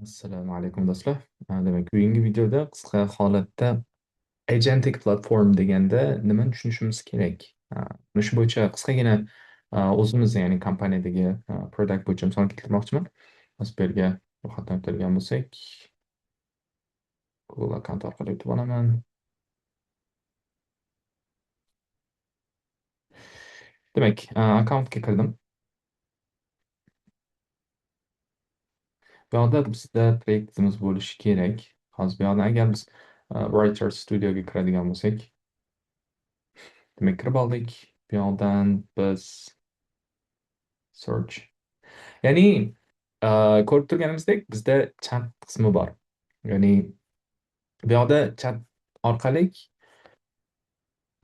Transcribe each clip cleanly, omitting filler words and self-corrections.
Assalomu alaykum do'stlar. Demak, bugungi videoda qisqa holatda agentic platform deganda nimani tushunishimiz kerak? Mana shu bo'yicha qisqagina o'zimiz, ya'ni kompaniyadagi product bo'yicha misol keltirmoqchiman. Hozir bu yerga ro'yxatdan o'tadigan bo'lsak, Google akkaunt orqali o'tib olaman. Demak, akkauntga kirdim. Bu yoqda bizda proyektimiz bo'lishi kerak. Hozir bu yoqdan agar biz Writer Studioga kiradigan bo'lsak, demak kirib oldik. Bu yoqdan biz search. Ya'ni ko'rib turganimizdek bizda chat qismi bor. Ya'ni bu yoqda chat orqali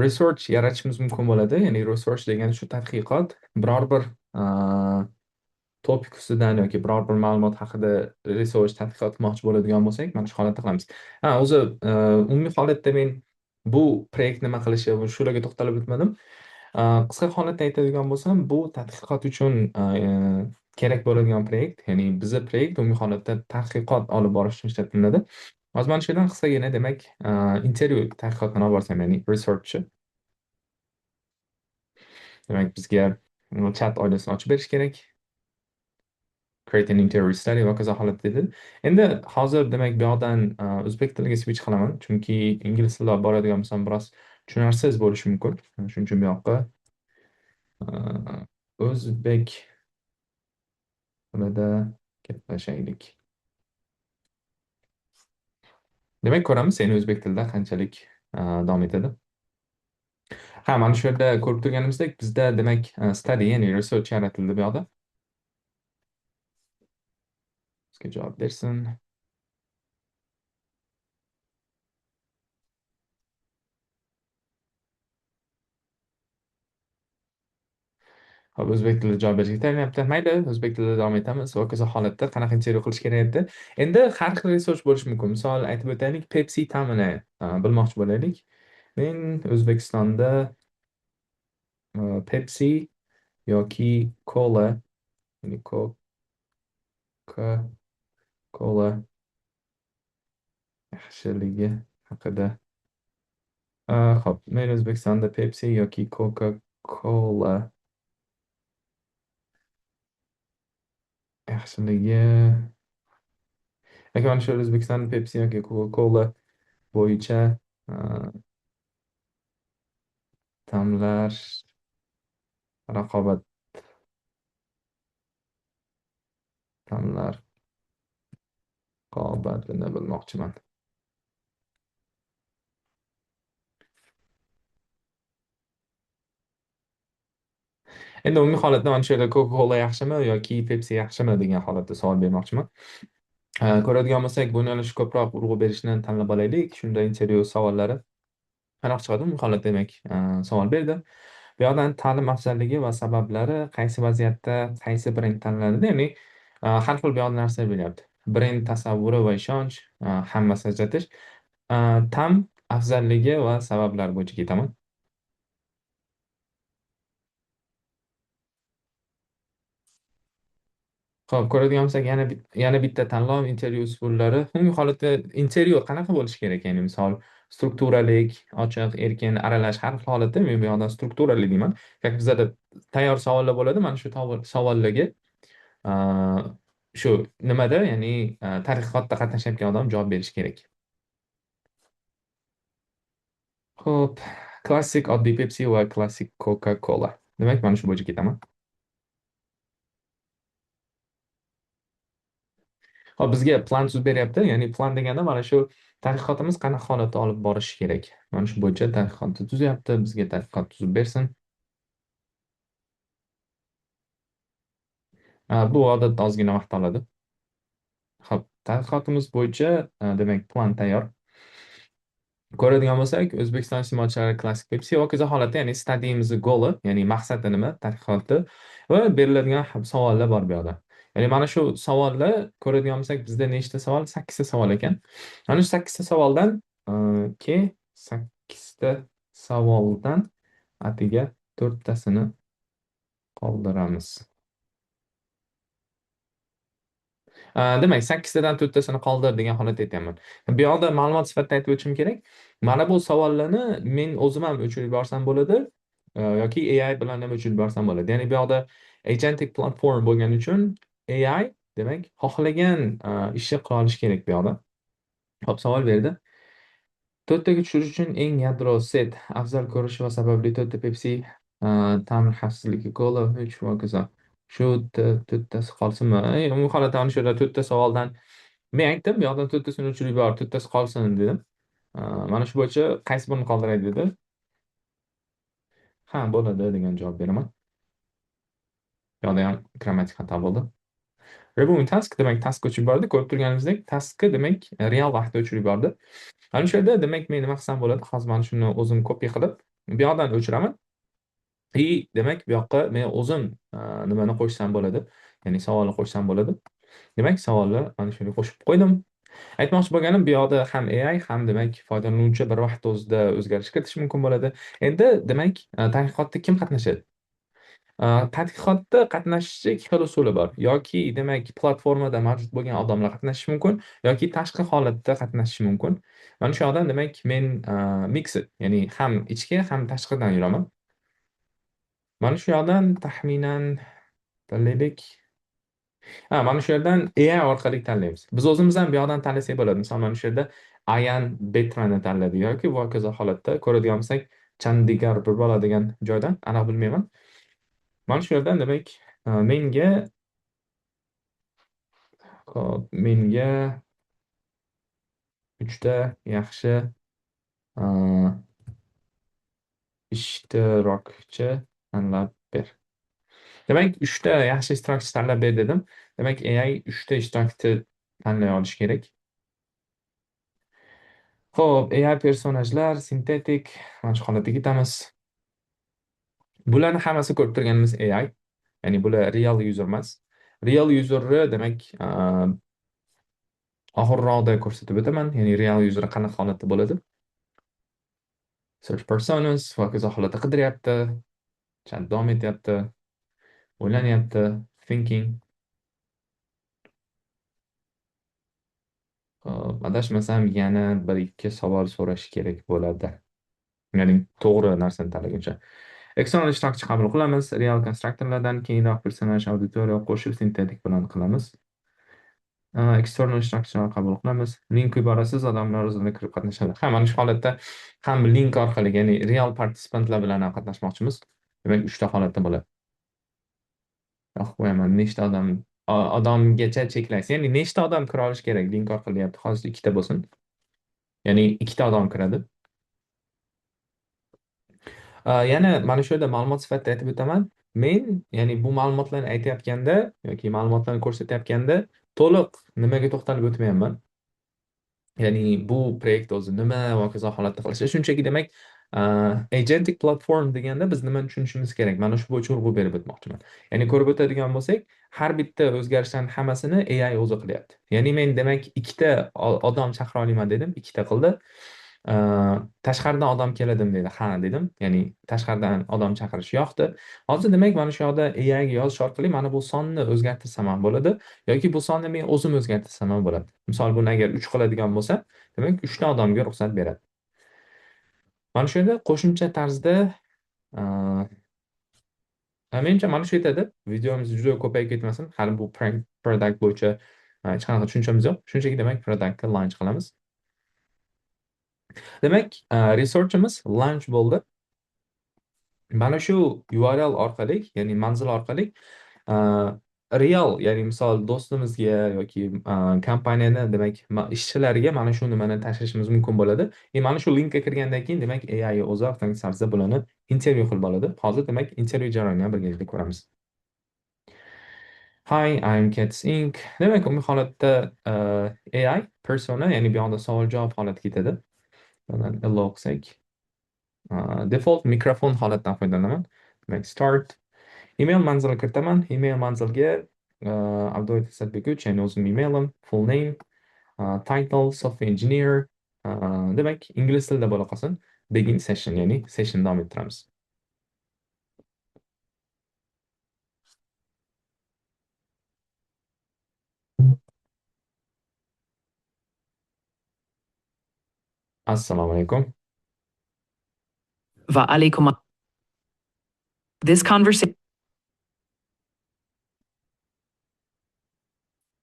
research yaratishimiz mumkin bo'ladi. Ya'ni research degani shu tadqiqot, biror bir topik ustidan yoki biror bir ma'lumot haqida research tadqiqot qilmoqchi bo'ladigan bo'lsak, mana shu holatda qilamiz. Ha, o'zi umumiy holatda men bu proyekt nima qilishi va shularga to'xtalib o'tmadim. Qisqa holatda aytadigan bo'lsam, bu tadqiqot uchun kerak bo'ladigan proyekt, ya'ni bizni proyekt umumiy holatda tadqiqot olib borish uchun ishlatiladi. Hozir mana shu yerdan qisqagina demak, intervyu tadqiqotini olib borsam, ya'ni researchchi. Demak, bizga chat oynasini ochib berish kerak. Create an interview study va hokazo holatda dedi. Endi hozir demak bu yoqdan o'zbek tiliga switch qilaman, chunki ingliz tilida olib boradigan bo'lsam biroz tushunarsiz bo'lishi mumkin. Shuning uchun bu yoqqa o'zbek tilida gaplashaylik. Demak, ko'ramiz endi o'zbek tilida qanchalik davom etadi. Ha, mana shu yerda ko'rib turganimizdek bizda demak study, ya'ni research yaratildi bu yoqda. Bizga javob bersin. Hop, o'zbek tilida javob berishga tayyorlanyapti. Mayli, o'zbek tilida davom etamiz. Va hokazo holatda qanaqa intervyu qilish kerak edi? Endi har xil research bo'lishi mumkin. Misol aytib o'taylik, Pepsi ta'mini bilmoqchi bo'laylik. Men O'zbekistonda Pepsi yoki Cola, ya'ni Coca-Cola yaxshiligi haqida. Xo'p, men O'zbekistonda Pepsi yoki Coca-Cola yaxshiligi yoki mana shu O'zbekistonda Pepsi yoki Coca-Cola bo'yicha ta'mlar raqobat ta'mlar raqobatini bilmoqchiman. Endi umumiy holatda mana shu yerda Coca-Cola yaxshimi yoki Pepsi yaxshimi degan holatda savol bermoqchiman. Ko'radigan bo'lsak, bu yo'nalish ko'proq urg'u berishni tanlab olaylik. Shunda intervyu savollari aniq chiqadi. Umumiy holatda demak, savol berdi. Bu yoqdan ta'lim afzalligi va sabablari, qaysi vaziyatda qaysi brend tanlanadi, ya'ni har xil bu yoqda narsa beryapti. Brend tasavvuri va ishonch, hammasi ajratish. Ta'm afzalligi va sabablari bo'yicha ketaman. Xo'p, ko'radigan bo'lsak, yana bitta tanlov intervyu usullari. Umumiy holatda intervyu qanaqa bo'lishi kerak? Ya'ni misol strukturalik, ochiq, erkin, aralash, har xil holatda men bu yoqdan strukturali deyman. Chunki bizada tayyor savollar bo'ladi, mana shu savollarga shu nimada, ya'ni tadqiqotda qatnashayotgan odam javob berishi kerak. Xo'p, klassik oddiy Pepsi va klassik Coca-Cola. Demak, mana shu bo'yicha ketaman. Xo'p, bizga plan tuzib beryapti. Ya'ni plan deganda mana shu tadqiqotimiz qanaqa holatda olib borishi kerak. Mana shu bo'yicha tadqiqotni tuzyapti, bizga tadqiqot tuzib bersin. Bu odatda ozgina vaqt oladi. Xo'p, tadqiqotimiz bo'yicha, demak, plan tayyor. Ko'radigan bo'lsak, O'zbekiston iste'molchilari klassik Pepsi va hokazo holatda, ya'ni studyimizni go'li, ya'ni maqsadi nima tadqiqotda va beriladigan savollar bor bu yoqda. Ya'ni mana shu savollar ko'radigan bo'lsak, bizda nechta savol? 8 ta savol ekan. Mana shu 8 ta savoldan, 8 ta savoldan atiga 4tasini qoldiramiz. Demak, 8 tadan 4 tasini qoldir degan holatda aytyapman. Bu yoqda ma'lumot sifatida aytib o'tishim kerak. Mana bu savollarni men o'zim ham o'chirib borsam bo'ladi, yoki AI bilan ham o'chirib borsam bo'ladi. Ya'ni bu yoqda agentic platform bo'lgani uchun AI demak xohlagan ishni qila olish kerak bu yoqda. Xo'p, savol berdi. 4taga tushirish uchun eng yadro set afzal ko'rishi va sababli 4ta Pepsi, ta'mir xavfsizligi, kola 3 va hokazo. Shu 4tasi qolsinmi? Umumiy holatda ana shu yerda 4ta savoldan men aytdim, bu yoqdan 4tasini o'chirib yubor, 4tasi qolsin dedim. Mana shu bo'yicha qaysi birini qoldiray dedi. Ha, bo'ladi degan javob beraman. Bu yoqda ham grammatik xato bo'ldi. Removing task demak task o'chirib yubordi. Ko'rib turganimizdek taskni demak real vaqtda o'chirib yubordi. Ana shu yerda demak men nima qilsam bo'ladi? Hozir mana shuni o'zim kopiya qilib bu yoqdan o'chiraman. I demak bu yoqqa men o'zim nimani qo'shsam bo'ladi? Ya'ni savolni qo'shsam bo'ladi. Demak savolni mana shunga qo'shib qo'ydim. Aytmoqchi bo'lganim bu yoqda ham AI ham demak foydalanuvchi bir vaqt o'zida o'zgarish kiritishi mumkin bo'ladi. Endi demak tadqiqotda kim qatnashadi? Tadqiqotda qatnashishi ikki xil usuli bor. Yoki demak platformada mavjud bo'lgan odamlar qatnashishi mumkin yoki tashqi holatda qatnashishi mumkin. Mana shu yoqdan demak men mixed, ya'ni ham ichki ham tashqidan yuraman. Mana shu yoqdan taxminan tanlaylik. Ha, mana shu yerdan AI orqali tanlaymiz. Biz o'zimiz ham bu yoqdan tanlasak bo'ladi. Misol mana shu yerda Ayan Betrani tanladik yoki va hokazo holatda ko'radigan bo'lsak Chandigarh bir bola degan joydan, aniq bilmayman. Mana shu yerdan demak menga hop, menga 3 ta yaxshi ishtirokchi tanlab ber. Demak, 3 ta yaxshi ishtirokchi tanlab ber dedim. Demak, AI 3 ta ishtirokchi tanlay olishi kerak. Xo'p, AI personajlar, sintetik, mana shu holatga ketamiz. Bularni hammasi ko'rib turganimiz AI. Ya'ni bular real user emas. Real userni demak, oxirroqda ko'rsatib o'taman. Ya'ni real user qanaqa holatda bo'ladi? Search personas va hokazo holatda qidiryapti, chat davom etyapti, o'ylanyapti, thinking. Xo'p, adashmasam yana 1-2 savol so'rash kerak bo'ladi. Ya'ni to'g'ri narsani tanlaguncha. External ishtirokchi qabul qilamiz, real konstruktorlardan keyinroq personaj auditoriya qo'shib sintetik bilan qilamiz. External ishtirokchilar qabul qilamiz. Link yuborasiz, odamlar o'zini kirib qatnashadi. Ha, mana shu holatda ham link orqali, ya'ni real participantlar bilan ham qatnashmoqchimiz. Demak, 3 ta holatda bo'ladi. Yo'q, qo'yaman, nechta odamgacha cheklaysiz. Ya'ni nechta odam kira olishi kerak link orqali deyapti. Hozir 2 ta bo'lsin. Ya'ni 2 ta odam kiradi. Yana mana shu yerda ma'lumot sifatida aytib o'taman. Men, ya'ni bu ma'lumotlarni aytayotganda yoki ma'lumotlarni ko'rsatayotganda to'liq nimaga to'xtalib o'tmayapman. Ya'ni bu proyekt o'zi nima va hokazo holatda qilishi. Shunchaki demak, agentic platform deganda biz nimani tushunishimiz kerak? Mana shu bo'yicha urg'u berib o'tmoqchiman. Ya'ni ko'rib o'tadigan bo'lsak, har bitta o'zgarishlarning hammasini AI o'zi qilyapti. Ya'ni men demak 2 ta odam chaqira olaman dedim, 2 ta qildi. Tashqaridan odam keladim dedi. Ha dedim. Ya'ni tashqaridan odam chaqirish yoqdi. Hozir demak mana shu yoqda AI ga yozish orqali mana bu sonni o'zgartirsam ham bo'ladi yoki bu sonni men o'zim o'zgartirsam ham bo'ladi. Misol buni agar 3 qiladigan bo'lsa, demak 3 ta odamga ruxsat beradi. Mana shu yerda qo'shimcha tarzda, menimcha mana shu yetadi. Videomiz juda ko'payib ketmasin. Hali bu product bo'yicha hech qanaqa tushunchamiz yo'q. Shunchaki demak productni launch qilamiz. Demak, researchimiz launch bo'ldi. Mana shu URL orqali, ya'ni manzil orqali, real, ya'ni misol do'stimizga yoki kompaniyani demak ishchilariga mana shu nimani tashlashimiz mumkin bo'ladi. Mana shu linkka kirgandan keyin demak AI o'zi avtomatik tarzda bularni intervyu qilib oladi. Hozir demak intervyu jarayonini ham birgalikda ko'ramiz. Hi, I'm Cats Inc. Demak, umumiy holatda, AI persona, ya'ni bu yoqda savol-javob holati ketadi. Bundan allow qilsak, default mikrofon holatdan foydalanaman. Demak, start. Email manzili kiritaman. Email manzilga, Abduvohid Asadbek 3, ya'ni o'zim emailim, full name, title, software engineer, demak, ingliz tilida bo'la qolsin. Begin session, ya'ni session davom ettiramiz. Assalomu alaykum. Va alaykum. This conversation.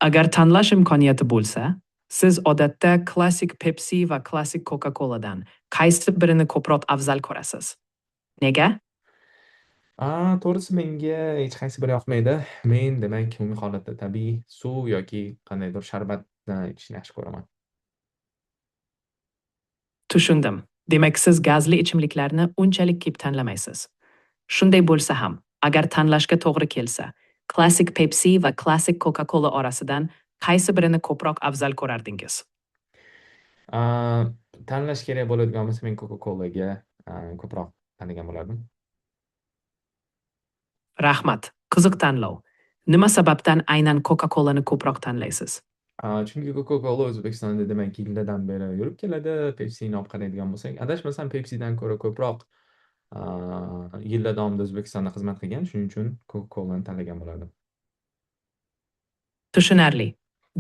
Agar tanlash imkoniyati bo'lsa, siz odatda klassik Pepsi va klassik Coca-Cola'dan qaysi birini ko'proq afzal ko'rasiz? Nega? To'g'risi menga hech qaysi biri yoqmaydi. Men, demak, umumiy holatda tabiiy suv yoki qandaydir sharbatni ichishni yaxshi ko'raman. Tushundim. Demak, siz gazli ichimliklarni unchalik ko'p tanlamaysiz. Shunday bo'lsa ham, agar tanlashga to'g'ri kelsa, klassik Pepsi va klassik Coca-Cola orasidan qaysi birini ko'proq afzal ko'rardingiz? Tanlash kerak bo'ladigan bo'lsa, men Coca-Cola'ga ko'proq tanlagan bo'lardim. Rahmat. Qiziq tanlov. Nima sababdan aynan Coca-Cola'ni ko'proq tanlaysiz? Chunki Coca-Cola O'zbekistonda, demak, yillardan beri yurib keladi. Pepsi'ni olib qaraydigan bo'lsak, adashmasam, Pepsi'dan ko'ra ko'proq yillar davomida O'zbekistonda xizmat qilgan. Shuning uchun Coca-Cola'ni tanlagan bo'lardim. Tushunarli.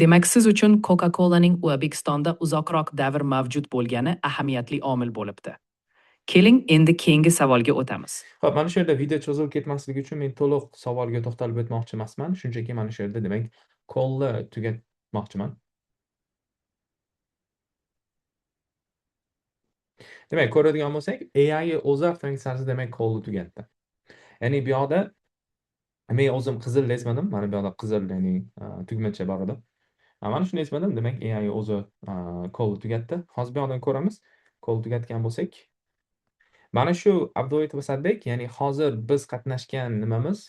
Demak, siz uchun Coca-Cola'ning O'zbekistonda uzoqroq davr mavjud bo'lgani ahamiyatli omil bo'libdi. Keling, endi keyingi savolga o'tamiz. Xo'p, mana shu yerda video cho'zilib ketmasligi uchun men to'liq savolga to'xtalib o'tmoqchi emasman. Shunchaki mana shu yerda, demak, callni tugatmoqchiman. Demak, ko'radigan bo'lsak, AI o'zi avtomatik tarzda, demak, callni tugatdi. Ya'ni bu yoqda men o'zim qizil ezmadim. Mana bu yoqda qizil, ya'ni tugmacha bor edi. Mana shuni ezmadim, demak, AI o'zi callni tugatdi. Hozir bu yoqdan ko'ramiz. Call tugatgan bo'lsak, mana shu Abduvohid Asadbek, ya'ni hozir biz qatnashgan nimamiz,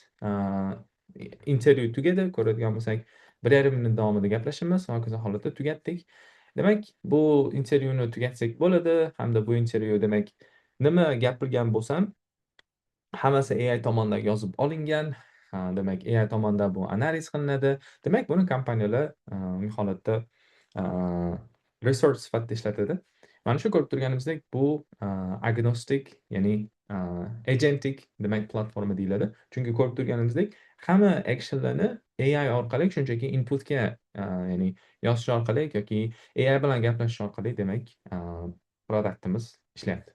intervyu tugadi. Ko'radigan bo'lsak, 1,5 minut davomida gaplashamiz, hokazo holatda tugatdik. Demak, bu intervyuni tugatsak bo'ladi hamda bu intervyu, demak, nima gapirgan bo'lsam, hammasi AI tomonidan yozib olingan. Demak, AI tomonidan bu analiz qilinadi. Demak, buni kompaniyalar umumiy holatda resource sifatida ishlatadi. Mana shu ko'rib turganimizdek, bu agnostik, ya'ni agentic, demak, platforma deyiladi. Chunki ko'rib turganimizdek, hamma actionlarni AI orqali shunchaki inputga, ya'ni yozish orqali yoki AI bilan gaplashish orqali, demak, produktimiz ishlayapti.